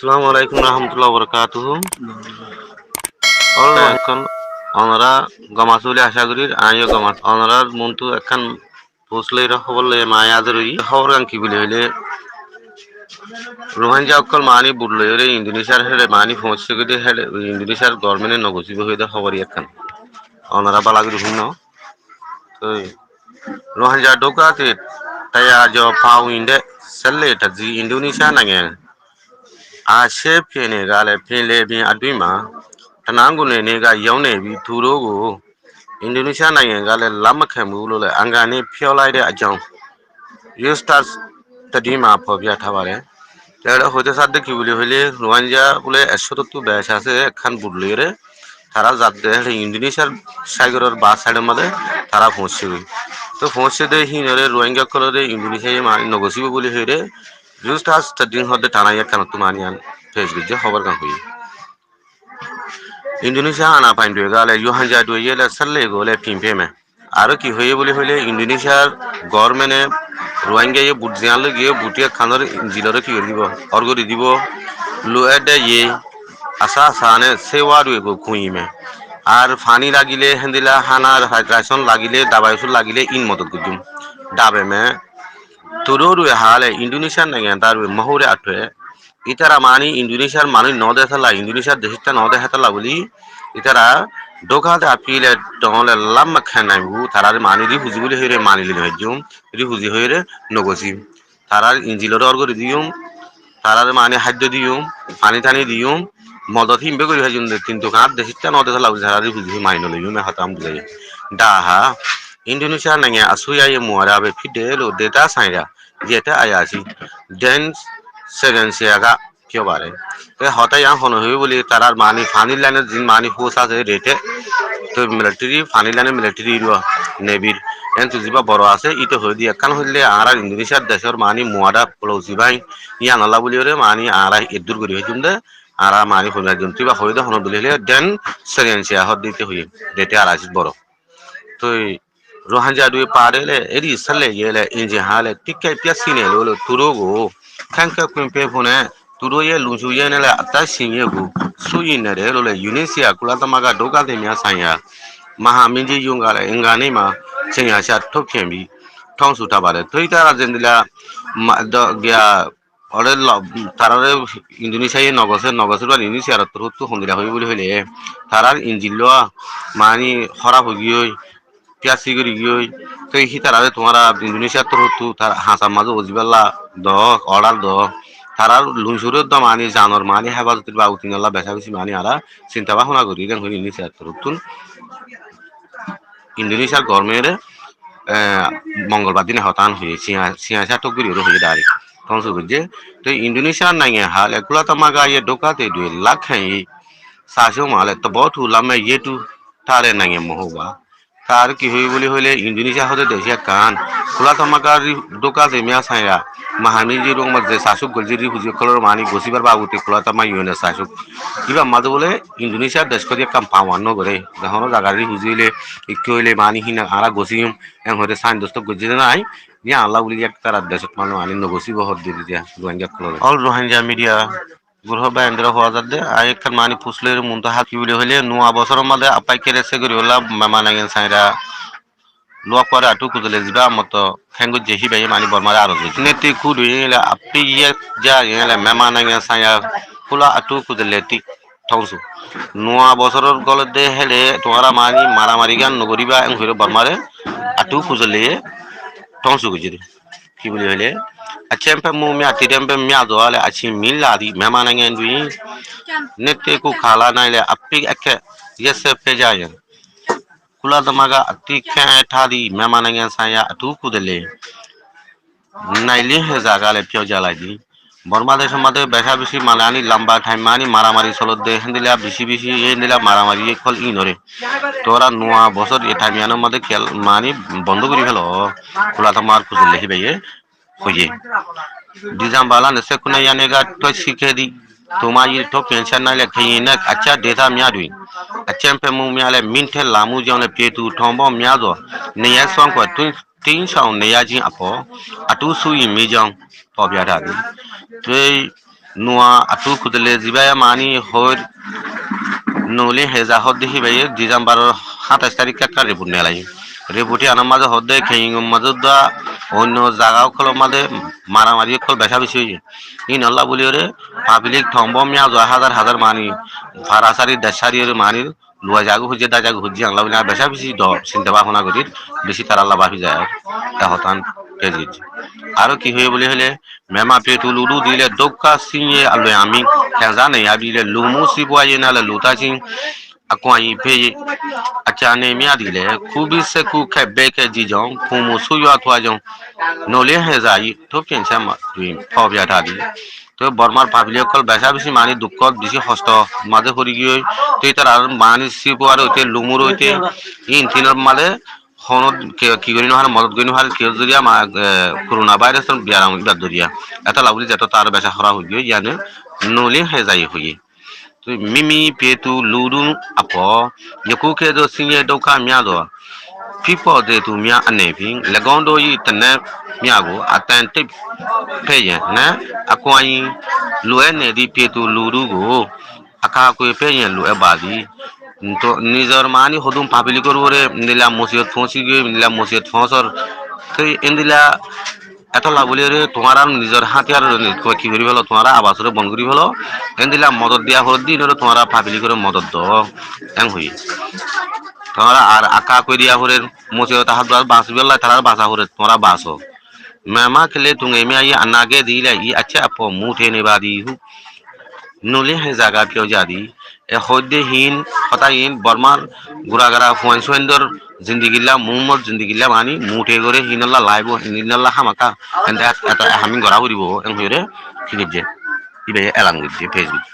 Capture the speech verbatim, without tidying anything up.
Assalamu alaikum warahmatullahi wabarakatuhu. Ókkol, onora gom asó buli acá gorir, añíyo gom así. Onorar muntu ekkán post loiyóre hóbor loi añí azir óiyi. Hóbor gán ki buli hoilé, Rohingya ókkol mani bud loiyóre Indonesia r héçe mani foóñsi giyé de, héçe Indonesia r government e nogosíbo hoiyé de hóbor ekkán. Onora bála gorí fúinno. Toi Rohingya dhóka te taiya jo pau inde selle ta zi Indonesia nange a se pene gale pele bi adui ma tanangu ne ne ga yau ne bi turo go Indonesia nange gale lama kembu lole angane piolai de ajau. Yustas tadima pobia thabare. Te ere hoite sadde ki buli hoile, Rohingya bole ekshó tottu beci asé, ekkán bud loiyóre. Tara zadde Indonesia r sagoror ba side or maze tara foóñsi goi. To foóñsi de hínore Rohingya ókkolore Indonesia ye mani nogosíbo buli hoiyóre, Yustas tadin hodde tara ekkánottu mani an pec goijje hóbor gán hoiye. Indonesia ana pain dui gale, Rohingya dui gale, salle gole pin peme. Aró ki hoiye buli hoile, Indonesia r government e Rohingya ye bud ziyan loi giye, bud ye kanor injilore ki gori dibo, or gori dibo. Lu ede ye asa asa ane sewa dui go kuime. Ar fani lagile, hendila hana ra-, ration lagile, dabai oshud lagile, in modot gojjum. Dabe me, turu dui hale, Indonesia nange dar dui mahure atwe, Itara mani Indonesia r manuc no de hétolla, Indonesia r dec itta no de hétolla buli, itara dhóka de apile tohole lamma khenai bu, tarare mani refugee buli hoire mani loi hojjum, refugee hoire nogosi. Tarar injilore or gori diyum, tarare mani haiddo diyum, fani tani diyum, modot himbe gori hojjum de, kintu kar dec itta no de hétolla buli tarare refugee hoi mani no loiyum, e hotá am buzai. Daha, Indonesia nange asuya ye muare abe fidde elo deta saira, Ziyete ayasi, den segen siyaga kiyó bare. Te hotá yián hone hoibo buli, tarar mani fanir lainot zin mani fous asé rete, to military, fanir lainot military ro, navy r. Entu ziba boro asé, ite hoi diye, ekkán hoile añárar Indonesia decor mani muada plausi bai, yián olla buli ore mani añára eddur gori hoijjum de, añára mani hoi no jum, tuiba hoi de hone buli hoile, den segen siya hor dite hoiye, rete ayasi boro. Toi Rohingya dui pare le, eri sale ye le, inji hale, tikke pia sine lo lo, turo go. Kanka kuimpe fune, turo ye lunsu ye ne le, ata sinye go. Su ine re lo le, Indonesia, kula tamaga doga de mia sanya. Maha minji yunga le, inga ni ma, senya sa top kembi. Tong su tabare. Toi tara zendila, ma, do, gya, Ore lo-, tarare Indonesia ye nogose, nogose ba Indonesia r torfottu hondilla hoiye buli hoile, tarar injil loi mani horaf hoi giyoi, piyasi gori giyoi, to hi tarare tuáñra Indonesia r torfottu tar hasar maze oziballa do, order do, tarar lunsure do mani janor mani hefazotir babote inolla beci beci mani añára sinta bafona gori den hoi Indonesia r torfottu. Indonesia r government e, eh, Mongolbar dine hotán hoiye, siya-, siyasa tok guri ore hoiye dari. Tonsu gojje. To Indonesia nange hale kula tamaga ye doka te dui lakh hai sasho male to bohut ulama ye tu tare nange mohoba. Tar ki hoiye buli hoile Indonesia hode dec ekkan. Kula tamaga ri doka te miya saya. Mahamiji rong ma je sasho golji ri huji kolor mani gosibar babu te kula tama yone sasho. Iba maze bole Indonesia dec kori ekkan power no gore. Hono jagar ri huji hoile, ikki hoile mani hina ara gosiyum. Eng hoide sain dosto gojje de nai, ya Allah buli ek tara decot manu ani no gosibo hor diri dia, Rohingya kulore. All Rohingya media group ba endro hua jadde, ai ekkan mani pusle muntu hat ki buli hoile, nua bosor made apai kere se gori ola mema nangen saira, luak pare atu kudule jiba moto, hengo jehi bai mani Bormare aro jodi. Neti kudu yele api ye ja yele mema nangen saira, kula atu kudule ti Tonsu. Nua bosoror golodde hele tuáñra mani maramari gan nogoriba, en hoire Bormare atu fujole tonsu gojire. Ki buli hoile, achempe mu mi ati dempe mi azo ale achi mil ladi mema nangen dui. Nette ku kala naile appi ekke yese pejayen. Kula damaga atti khe thadi mema nangen saya atu kudele. Naili he jaga le pio jalai di. Borma decor made beci beci mane ani lamba time mani maramari solodde, hendila beci beci, hendila maramari ekkol inore. Tora nua bosor e time iyanor made kel mani bondo guri felo. Kula tamar kujole hibeye hoye. Dizam bala ne sekuna yane ga to sikedi. Tuma yi to pension naile kiyine accha deta miya dui. Accha empe mu miya le minte lamu jone petu tombo miya do. Ne ya song kwa tu Tin saung ne ya jin apo, atu sui mi jang, pobia dadi. Tui Nuwa attú kudele zibáye mani hoóir Noli Heza hoódde híbaye Disembaror háñtaic tarík ekkán riport neelaiyé. Riport yíanor mazé hoódde Keingor mazé dua oinno zaga ókkolor mazé maramari ókkol becá beci óiye. Híinolla bóliyoré fablik tombó miyazo házar házar mani fara sári dec sáriyoré mani luwa zaga hoijjé, dá zaga hoijjé, yíanolla bóli añí becá beci do sinta báfona gorír, beci tarálla báfi zai ar e hotán fez goijjé. Aró ki hoiyé bóli hoilé, Mema Petu Ludu dilé dókka siñe aloi ami, kenza neiya dilé lumu sibuaye nale luta siñ, akuañi peye, acá nemiya dilé, kubi seku kebbe ke jijong, kumu suyu atuajong, Noli Heza yi, tóu kensa ma, dui, fobia tadi. Tóu Bormar fablik ókkol becá beci mani dukkót, beci hosto mazé fori giyói, tóu ítarar mani sibuar óite, lumur óite, ín tinor mazé honó ke, ki gorí no fare, modot gorí no fare, kiyór zoriya ma, e, korona vairasor biyaram ibar zoriya. Etolla buli zeto tar becá hora hoigiyói, yíane Noli Heza yi hoiyé. Tóu Mimi Petu Ludu apo, yeku kedo siñe dóuka miyazo. Pipo de tu miya ane fin, legondo yi tene miyago, aten tip peye, ne, akuañi, lué nedi Petu Ludu go, aka kue peye lué badi. Tóu nizor mani hodún fablikor uore, endilla musibot foóñsi giyói, endilla musibot foóñsor. Tóu endilla etolla bóliyoré tuáñra nizor hátiyar ki gorí félo, tuáñra abasoré bon gorí félo. Endilla modot diya foredde ínoré tuáñra fablikore modot do. Én hoiyé. Tuáñra ar aka koi diya forer, musibot ahar dua basibolla tarare basa forer, tuáñra baso. Mema kele tunge mi ayi anage dila i acá apo mute ne badi hu. Nuli he zaga piyo jadi. E hoidde hín, hotá hín, Bormar gura gara fuain suaindor zindigilla, Muhammod zindigilla mani, mute gore hínolla laibo, hínolla hamaka, ende et-, eta hamin gora foribo, en hoiyore, ki goijje? Ibe elan goijje, Facebook.